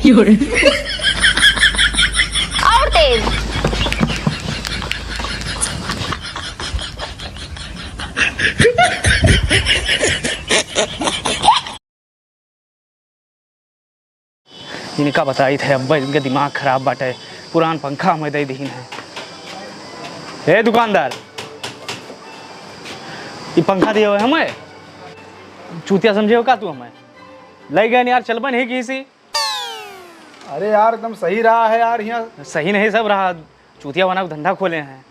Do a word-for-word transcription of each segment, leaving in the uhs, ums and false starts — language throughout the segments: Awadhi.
और तेज। इनका बताइत है, अब्बा इनके दिमाग खराब बाटे, पुरान पंखा हमें दे दीन है। ए दुकानदार, ई पंखा दिए हुए हमें, चूतिया समझे हो का तू हमें? लइ गए यार, चलबे नहीं की सी। अरे यार, एकदम सही रहा है यार, यहाँ। सही नहीं सब रहा, चूतिया बना के धंधा खोले हैं।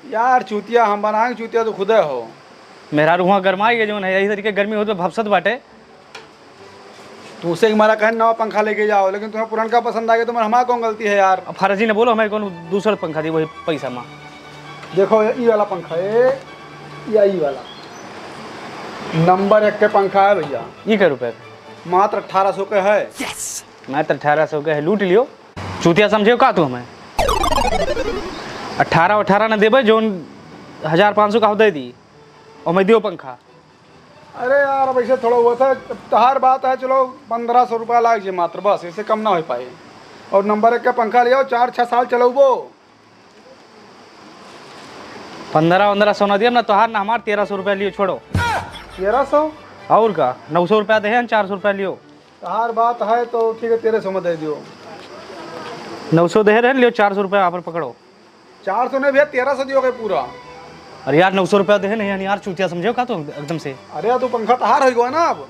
यार चूतिया हम बनाएंगे, चूतिया तो खुदे हो। मेहरारू हुआ गरमाई गए, जौन है, यही तरीके गर्मी होत बा, भपसत बाटे। तू उसे हमारा कहे नवा पंखा लेके जाओ, लेकिन तुम्हें पुरनका पसंद आ गया, तुम्हें हमारा कौन गलती है यार? अब फर्जी ने बोलो, हमें कौन दूसरा पंखा दी वही पैसा में। देखो, ये, ई वाला पंखा है, या ई वाला नंबर एक के पंखा है भैया। ई कै रुपए? मात्र अठारह सौ के है। मात्र अठारह सौ के है, लूट लियो। चूतिया समझे हो का तू हमें? अठारह, अठारह न देबे, जौन हजार पाँच सौ का हो दे दी, और मैं दियो पंखा। अरे यार, अब ऐसे थोड़ा हुआ था, तहार बात है, चलो पन्द्रह सौ रुपया लाग जे मात्र, बस, इससे कम ना हो पाए। और नंबर एक का पंखा ले आओ, चार छः साल चलौबो। पन्द्रह वन्द्रह सौ ना दियब ना, तोहार ना हमार, तेरह सौ रुपया लियो, छोड़ो। तेरह सौ? और का, नौ सौ रुपया दे हैं, चार सौ रुपया लियो। तहार बात है तो ठीक है, तेरह सौ में दे दियो। नौ सौ दे रहे, लियो चार सौ रुपया आप पकड़ो। चार सौ नहीं भैया, तेरह सौ दियो के पूरा। अरे यार, नौ सौ रुपया दे नहीं यार, चूतिया समझे हो का तू एकदम से? अरे यार, तू पंखा तहार हो गया ना अब।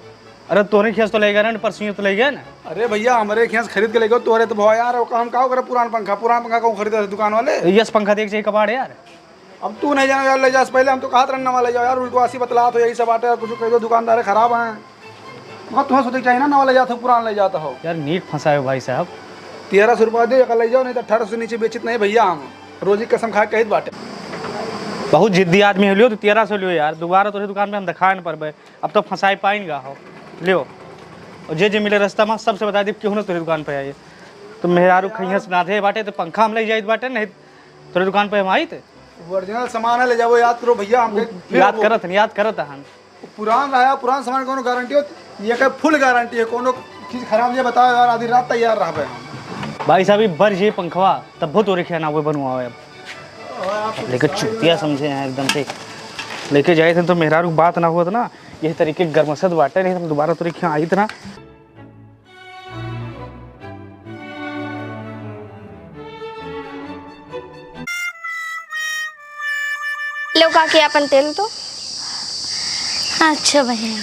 अरे तोरे खेस तो ले गए ना, परसों तो ले गए ना। अरे भैया, हमारे खेस खरीद के ले गए, तोरे तो भवा यार, ओका हम का करे, पुरान पंखा, पुरान पंखा कौन खरीदे दुकान वाले? यस, पंखा देख चाहिए कबाड़ यार। अब तू नहीं जाना यार, ले जा से पहले हम तो कहत रहन नवा ले जाओ यार, उल्टवासी बतलात हो, यही सब बाटे, कुछ कह दो दुकानदार खराब हैं। मगर तुम्हें सोचे के चाहिए ना, नवा ले जात हो, पुरान ले जात हो। यार नीक फंसाए हो भाई साहब। तेरह सौ रुपया दे, एक ले जाओ, नहीं तो अठारह सौ से नीचे बेचित नहीं भैया हम। रोजी कसम खाए कहित बाटे। बहुत जिद्दी आदमी हो लियो, तो तेरह सौ लियो यार, दोबारा तोरे दुकान पे हम दिखाए न परबे। अब तो फंसाए पाइन गा हो, लियो। और जे जे मिले रास्ता में सबसे बता दी, क्यों ना तोरे दुकान पे आइए। तो मेहरारू खैया सुना दे बाटे, तो पंखा हम ले जाइत बाटे, नहीं तोरे दुकान पे हम आइत। ओरिजिनल सामान है, ले जाओ, याद करो भैया, हमके फिर याद वो करत हन, याद करत हन। पुरान रहा, पुरान सामान कोनो गारंटी हो, ये का फुल गारंटी है, कोनो चीज खराब नहीं बताओ यार, आधी रात तैयार रहबे हम। भाई साहब, ई बर जे पंखवा, तब बहुत ओरे खिया ना हुए बनवावे अब। लेकिन चूतिया समझे हैं एकदम से। लेके जाए थे तो मेहरारू बात ना हुआ था ना, यही तरीके गरमसत बाटे, नहीं तो हम दोबारा तोरे खिया आई था ना। लो काकी, आपन तेल तो। अच्छा बहिनी।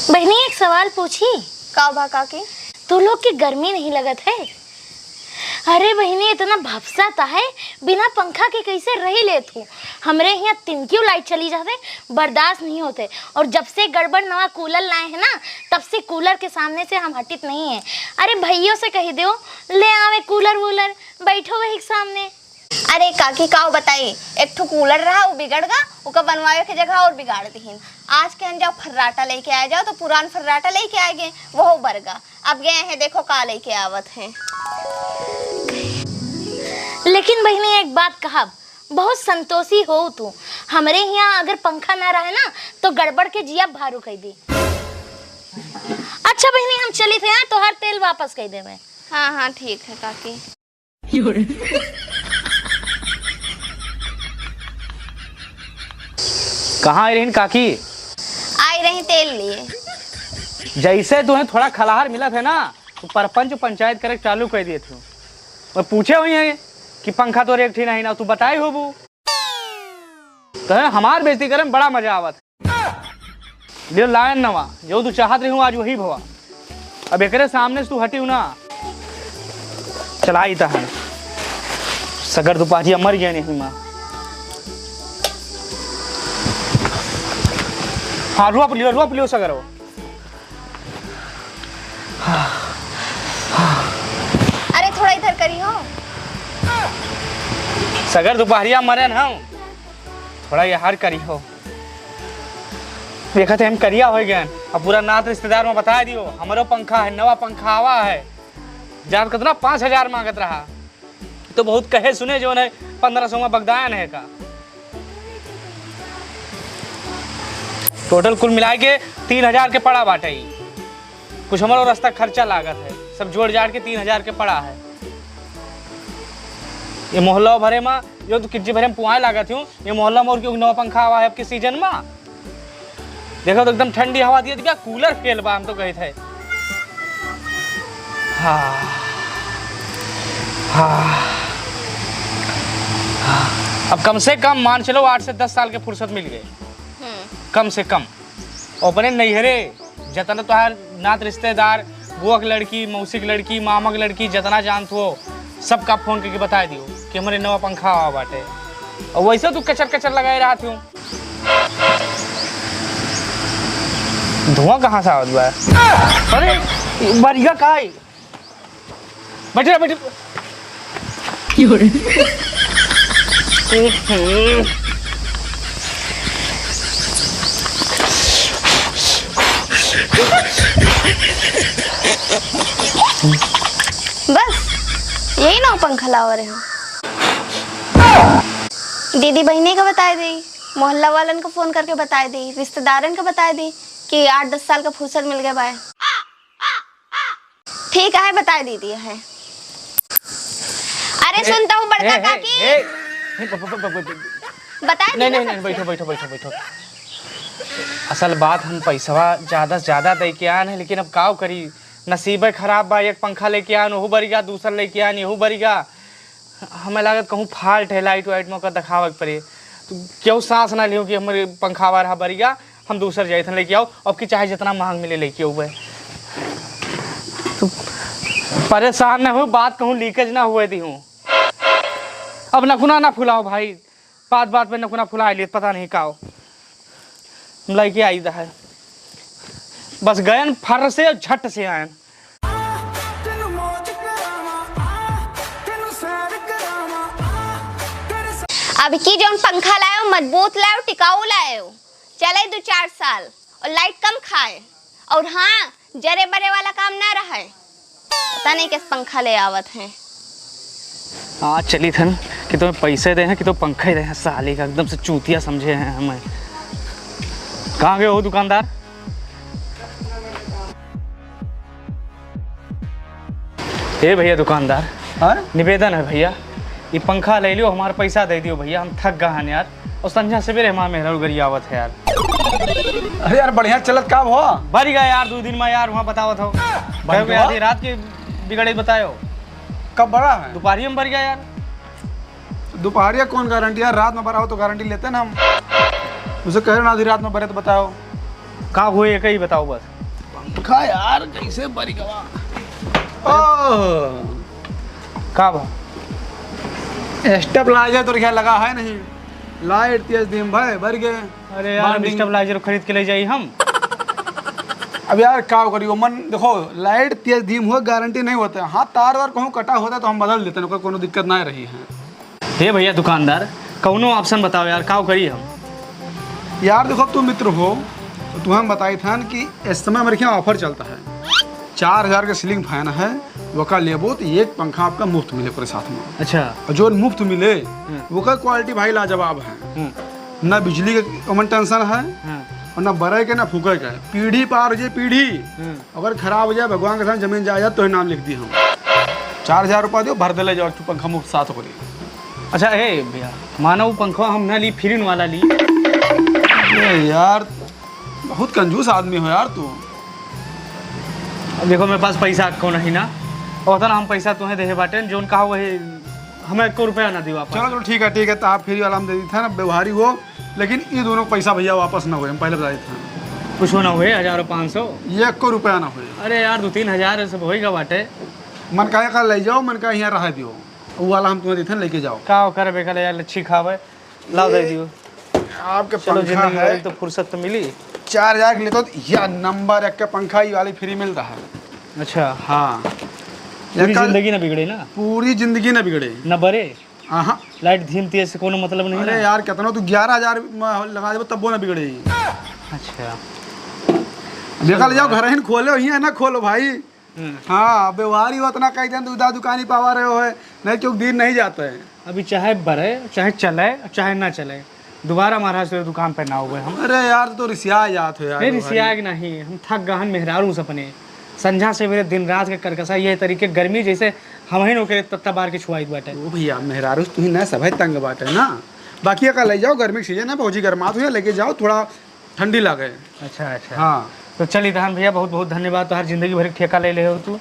बहिनी, एक सवाल पूछी? का बा काकी? तू लोग के गर्मी नहीं लगत है? अरे बहिनी, इतना भपसा त है, बिना पंखा के कैसे रही लेत हूँ? हमरे हियाँ तिनकियो लाइट चली जाते, बर्दाश्त नहीं होते। और जब से गड़बड़ नवा कूलर लाए हैं ना, तब से कूलर के सामने से हम हटित नहीं है। अरे भइयो से कही देओ, ले आवे कूलर वूलर, बैठो वही के सामने। अरे काकी, काव बताई, एक ठो कूलर रहा, वो बिगड़ गा, ओका बनवावे के जगह और बिगाड़ दिहिन। आज के हम जाओ फर्राटा लेके आए जाओ, तो पुरान फर्राटा लेके आए गए, वहो बर गा। अब गए हैं, देखो का लेके आवत हैं। लेकिन बहिनी, एक बात कहब, बहुत संतोषी हो तू। हमरे हियाँ अगर पंखा ना रहे ना, तो गड़बड़ के जिया भारू कह दी। अच्छा बहिनी, हम चली थे यार, तोहार तेल वापस कह देवे। हाँ, हाँ, ठीक है काकी। कहाँ आई रहीन काकी? आई रही तेल लिए। जैसे तुम्हें थोड़ा खलाहर मिलत है ना, तो परपंच पंचायत करे चालू कर दिए थे। और पूछे हुई है कि पंखा तो एक ठी नहीं ना, तू बताई होबू। तो है हमार बेइज्जती करे में बड़ा मजा आवत। लियो लायन नवा, जो तू चाहत रही हूँ, आज वही भवा। अब एकरे सामने से तू हटी हूँ ना, चलाई तहन। सगर दुपहरिया मर गया नहीं माँ। हाँ, रोप लियो, रोप लियो सगर हो। अरे, थोड़ा इधर करी हो। सगर दुपहरिया मरे न हम, थोड़ा यहाँ करी हो। देखत है हम करिया हो गए, अब पूरा नात रिश्तेदार में बता दियो, हमरो पंखा है, नवा पंखा आवा है। जान कितना? पाँच हजार मांगत रहा, तो बहुत कहे सुने जो है पन्द्रह सौ में बगदायन है का। टोटल कुल मिला के तीन हजार के पड़ा बाटे ई। कुछ हमरो रस्ता खर्चा लागत है, सब जोड़ जाड़ के तीन हजार के पड़ा है। ये मोहल्ला भरे मा, जो तू किज्जी भरे में पुआए लागत हूँ, ये मोहल्ला में और क्यों नवा पंखा आवा है अब के सीजन मा? देखो तो एकदम ठंडी हवा दिया, दिया कूलर फेल बा, हम तो कहे थे। हाँ, हाँ, हाँ। अब कम से कम मान चलो आठ से दस साल के फुर्सत मिल गए, हम्म। कम से कम। अपने नैहरे जतना तोहार नात रिश्तेदार, बुआ के लड़की, मौसी के लड़की, मामा के लड़की, जतना जानत हो, सबका फोन करके बताए दियो कि हमरे नवा पंखा आवा बाटे। और वैसे तू कचर कचर लगाए रहत हो। धुआं कहाँ से आवत बा? अरे, बरिया का है? बैठे रह, बैठे। बस, यही नौ पंखा लावा रहे हो। दीदी बहिनी का बताए दी, मोहल्ला वालन का फोन करके बताए दी, रिश्तेदारन का बताए दी कि आठ दस साल का फुर्सत मिल गया बाय। ठीक है, बताए दीदी है। अरे ए, सुनता हूँ बड़का ए, ए, काकी। ए, ए, ब-, ब-, ब-, ब-, ब-, बताए नहीं, दीदी नहीं, नहीं, सबसे। बैठो, बैठो, बैठो, बैठो। असल बात हम पैसवा ज्यादा से ज्यादा दे के आन है, लेकिन अब काव करी, नसीबे खराब बा। एक पंखा लेके आन, ओहू बरिगा, दूसर लेके आन, एहू बरिगा। हमें लागत कहूँ fault है, लाइट वाइट में ओकर देखावे के पड़े। तो केहू सांस ना लियो कि हमरे पंखा आवा रहा बरिगा, हम दूसर जाइत हन लेके आओ, अब की चाहे जितना महंग मिले लेके आओ बे। तू परेशान ना हो, बात कहूँ लीकेज ना हुए दी हूँ। अब नखुना ना फुलाओ भाई, बात बात पे नखुना फुला लिए, पता नहीं का हो। हम लेके आई है, बस गयन फर से और झट से आयन। अब की जौन पंखा लायो, मजबूत लायो, टिकाऊ लायो, चले दो चार साल और लाइट कम खाए। और हाँ, जरे बरे वाला काम ना रहे। पता नहीं किस पंखा ले आवत हैं। आज चली थन कि तुम्हें पैसे दे हैं कि तो पंखा ही दे हैं, साली का एकदम से चूतिया समझे हैं हमें। कहाँ गए हो दुकानदार? ए भैया दुकानदार, हाँ? निवेदन है भैया, ये पंखा ले लियो, हमारा पैसा दे दियो भैया, हम थक गए हैं यार। और संझा सवेरे हमारा मेहरारू गरियावत है यार। अरे यार, बढ़िया चलत का हो? बरिगा यार, दो दिन में यार, वहाँ बतावत हो। बंद कहे हुआ? आधी रात के बिगड़े बतायो। कब बरा है? दोपहरी में बरिगा यार। दोपहरिया कौन गारंटी यार, रात में बरा हो तो गारंटी लेते ना हम। उसे कह रहे ना आधी रात में बरे तो बताओ। का हुए, एक ही बताओ बस। पंखा यार, कैसे बरिगवा? ओह। का बा? स्टेबलाइजर तो क्या लगा है नहीं, लाइट तेज दिन भाई बर गए। अरे यार, हम स्टेबलाइजर खरीद के ले जाई हम। अब यार, का करी, वो मन, देखो, लाइट तेज धीम हो, गारंटी नहीं होता है। हाँ, तार वार कहूँ कटा होता तो हम बदल देते हैं, कोई कोनो दिक्कत ना रही है। हे भैया दुकानदार, कौनो ऑप्शन बताओ यार, का करी हम? यार, देखो, अब तुम मित्र हो, तो तुम्हें हम बताई था कि इस समय मेरे यहाँ ऑफर चलता है। चार हजार के सीलिंग फैन है, वका लेबो तो एक पंखा आपका मुफ्त मिले पूरे साथ में। अच्छा। और जो मुफ्त मिले, हम्म। वका क्वालिटी भाई लाजवाब है। हम्म। ना बिजली के ओमन टेंशन है, हम्म। और ना बरे के, ना फूके के। पीढ़ी पार हो जाए, पीढ़ी। हम्म। अगर खराब हो जाए, भगवान के साथ जमीन जायदाद तो नाम लिख दी हम। चार हजार रुपया दियो, भर दे ले जाओ, तू पंखा मुफ्त साथ हो रही। अच्छा, ए भैया, मानो वो पंखा हम ना ली, फिर वाला ली। ए यार, बहुत कंजूस आदमी हो यार तू। अब देखो, मेरे पास पैसा को नहीं ना, और उतना हम पैसा तुम्हें देहे बाटे, जोन कहा वही, हमें एको रुपया ना दियो वापस। चलो, चलो, ठीक है, ठीक है, तो आप फ्री वाला हम दे दी था ना, व्यवहारी हो, लेकिन ये दोनों पैसा भैया वापस ना हुए, हम पहले बता देते हैं। कुछ ना हुए, हजार और पाँच सौ? ये एको रुपया ना हुए। अरे यार, दो तीन हजार सब होइगा बाटे। मन का का ले जाओ, मन का यहाँ रह दियो, वो वाला हम तुम्हें देते हैं, लेके जाओ। का करे बेकल यार, लच्छी खावे। लाओ, दे दियो। आपके चलो, पंखा जिंदगी है। भर तो फुर्सत तो मिली। चार हजार के लेते हो, या नंबर एक के पंखा, ये वाली फ्री मिलता है। अच्छा। हाँ। पूरी जिंदगी ना बिगड़े ना? पूरी जिंदगी ना बिगड़े। ना बरे? हाँ। लाइट धीम तेज से कोनो मतलब नहीं अरे ना? यार, कितना तू ग्यारह हजार में लगा देबो, तब वो ना बिगड़े। अच्छा। देखा ले जाओ, घर ही खोले हो, यहाँ ना खोलो भाई। हम्म। हाँ, व्यवहार ही उतना कह दें, दूधा दुकानी पावा रहे हो है, नहीं क्यों दिन नहीं जाता है। अभी चाहे बरे, चाहे चले, चाहे ना चले, दोबारा महाराज तेरे दुकान पे ना हुए हम। अरे यार, तू तो रिसिया जात हो यार, नहीं, भाई। रिसिया के नहीं, हम थक गहन मेहरारू से अपने, संझा से मेरे दिन रात के करकसा, ये तरीके गर्मी जैसे हमहिन ओकरे तत्ता बार के छुआइत बाटे। ओ भैया, मेहरारू से तुही ना सभे तंग बाटे ना। बाकी एका ले जाओ, गर्मी के सीजन है, भौजी गरमात हुई है, लेके जाओ, थोड़ा ठंडी लागे। अच्छा, अच्छा। हाँ। तो चल इधान भैया, बहुत बहुत धन्यवाद, तोहार जिंदगी भर के ठेका ले ले हो तू।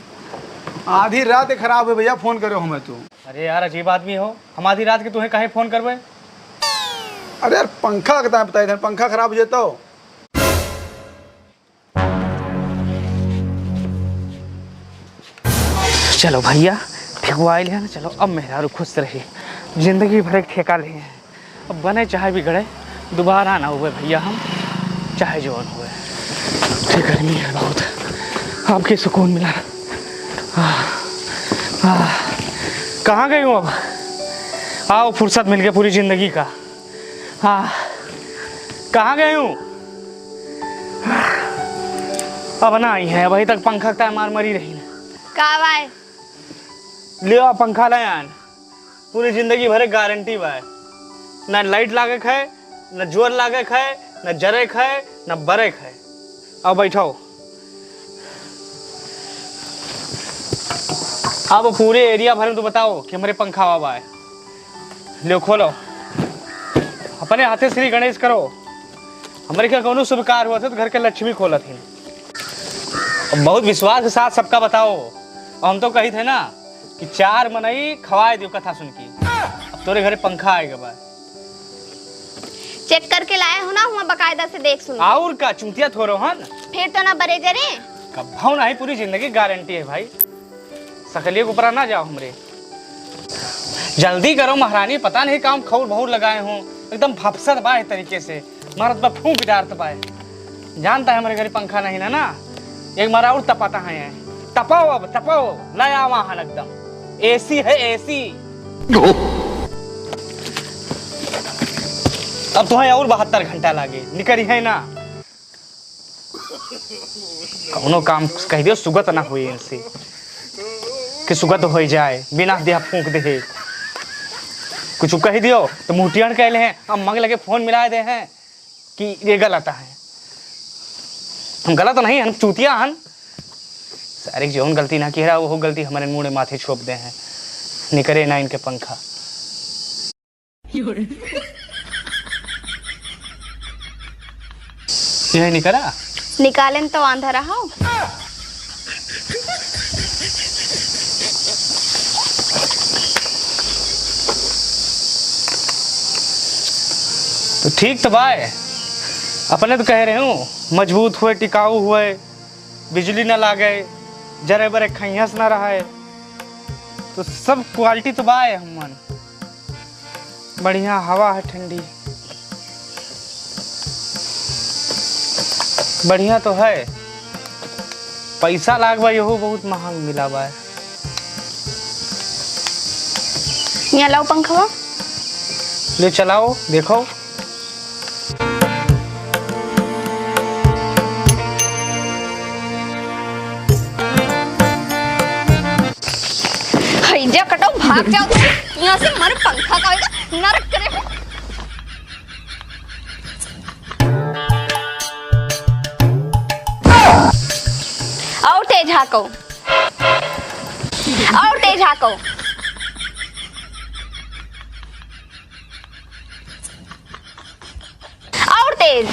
आधी रात खराब है भैया, फोन करो हमें तू। अरे यार, अजीब आदमी हो, हम आधी रात के तुम्हें काहे फोन करबे? अरे यार, पंखा के तार बताई था, पंखा खराब हो जाए तो। चलो भैया, ठेकवा आइल है ना, चलो अब मेहरारू खुश रही, जिंदगी भर एक ठेका ले हैं। अब बने चाहे बिगड़े, दोबारा ना हुए भैया हम, चाहे जौन हुए। ये गर्मी है बहुत, अब के सुकून मिला। आह, आह, कहाँ गई हूँ अब? आओ, फुर्सत मिल गया पूरी जिंदगी का। हाँ, कहाँ गई हूँ? अब ना आई है, अभी तक पंखा का मार मरी रही ना। का बाय? लियो, पंखा ले आन। पूरी जिंदगी भरे गारंटी बाय। ना लाइट लागे खाए, ना जोर लागे खाए, ना जरे खाए, ना बरे खाए। अब बैठो। अब पूरे एरिया भर में तू बताओ कि हमरे पंखा हवा बाय। लो खोलो, अपने हाथे श्री गणेश करो। हमरे क्या कौनो शुभ कार्य हुआ था तो घर के लक्ष्मी खोलत ही। बहुत विश्वास के साथ सबका बताओ। और हम तो कही थे ना कि चार मनई खवाए दियो कथा सुन की। अब तोरे घरे पंखा आएगा बा। चेक करके लाए हो ना, हुआ बकायदा से देख सुन। और का चूतिया थोरो हन। फिर तो ना बरे जरे। कब्भाऊ नहीं, पूरी जिंदगी गारंटी है भाई। सकलिए के ऊपर ना जाओ हमरे। जल्दी करो महारानी, पता नहीं काम खौर बहुत लगाए हूँ, एकदम भपसत बा इस तरीके से, मारत बा फूंक डारत बा। जानता है हमारे घर पंखा नहीं ना, ना एक मारा और तपाता है, तपाओ अब, तपाओ, नया वाहन एकदम एसी है, एसी। अब तुम्हें और बहत्तर घंटा लागे, निकरी है ना। कौनो काम कह दियो, सुगत ना होई इनसे, कि सुगत हो जाए, बिना देह फूंक दे। कुछ कह दियो, तो मुंह टियाण कह ले हैं, हम मंग लगे फोन मिला दे हैं कि ये गलत है। हम गलत नहीं, हम चूतिया हन। सारी जौन गलती ना किया रहा, वो गलती हमारे मुंह माथे छोप दे हैं, निकरे ना इनके पंखा। यही निकरा? निकालेन तो आंधा रहा। तो ठीक तो बाय, अपने तो कह रहे हूँ मजबूत हुए, टिकाऊ हुए, बिजली न लागे, जरे बरे खैहस न रहे, तो सब क्वालिटी तो बाय हमन। बढ़िया हवा है ठंडी, बढ़िया तो है। पैसा लाग बा, यहू बहुत महंग मिला बा। यहाँ लाओ पंखवा। ले चलाओ, देखो। हैजा कटाओ, भाग जाओ तुम यहाँ से, मारे पंखा का होएगा, नरक करे हो। और तेज हाँको, और तेज हाँको, और तेज।